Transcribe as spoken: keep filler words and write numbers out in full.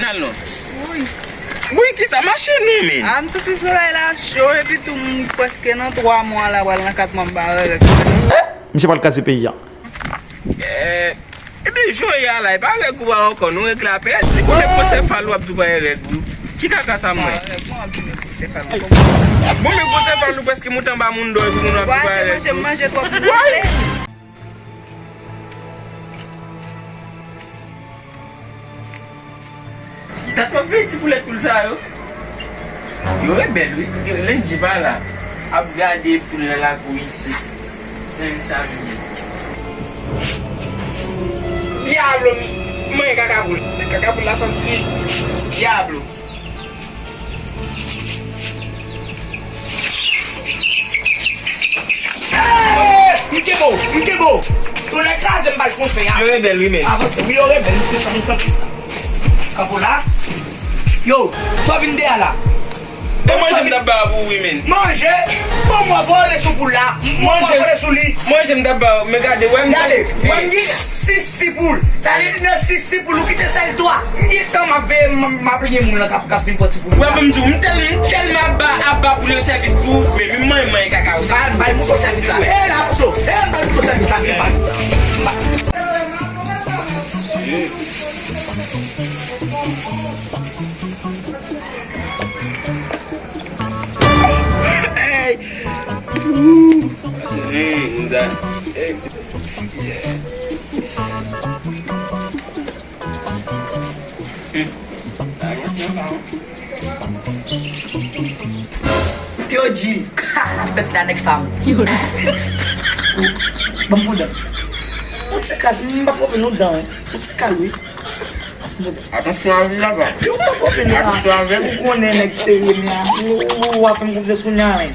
Alon. Wi. Wi, kisa mache nou, men? A, m santi solèy la cho, epi tou m prèske nan twa mwa la, pral nan kat mwa m pa wè règ. Misye pral kraze peyi a. Eh, epi jan w ye a la, e pa règ ou a ankò, non, règ la pèdi. Konbyen gwo sèfal w ap di w pa gen règ ou? Ki kaka sa mwen? Bon, men gwo sèfal ou prèske moute anba moun do, epi moun w ap di w pa gen règ ou. Manje, manje twòp. Gad w ap veye ti poulèt poul sa yo. Yo rebèl wi. Lendji pa la. Ap gade poul nan lakou isit. Men sa vini. Dyablo, m manyen kaka poul. Men kaka poul la santi. Dyablo. Hey! M kenbe w, m kenbe w. Tonnè kraze m ba l konfè a. Yo rebèl wi men. Avanse wi, yo rebèl, misye santi, m santi sa. Kanpo la. Yo, sa w vin deyè la? E manje m t ap ba w wi men. Manje? Bon, mwen vole sou poul la. Mwen vole sou li. Manje m t ap ba w, men gade, wè m. Gade, wè m gen sis ti poul. Sa vle di nan sis ti poul, ou kite sèl twa. M gen tan m ap veye, m, m ap lye moun nan k ap, k ap vin pran ti poul. Wè, ban m di w, m tèl-, m tèlman ap ba, ap ba poul yo sèvis tou, men m manyen, manyen kaka yo. Bay, bay mouton sèvis la. E la, moso. E bay mouton sèvis la, vin bay. Hey! Hey, m da. Hey, ti, ti, yeah. Hmm. Teodji, kaka fèt la nèg pa m. Ban m pran dan. Yon ti kras, m pa pran yon dan. Yon ti kal wi. Atansyon avè m papa. Yo pa pran dan. Atansyon avè m. Ou konnen nèg serye m la. Ou, ou, ou a fè m konfyans kounye a menm.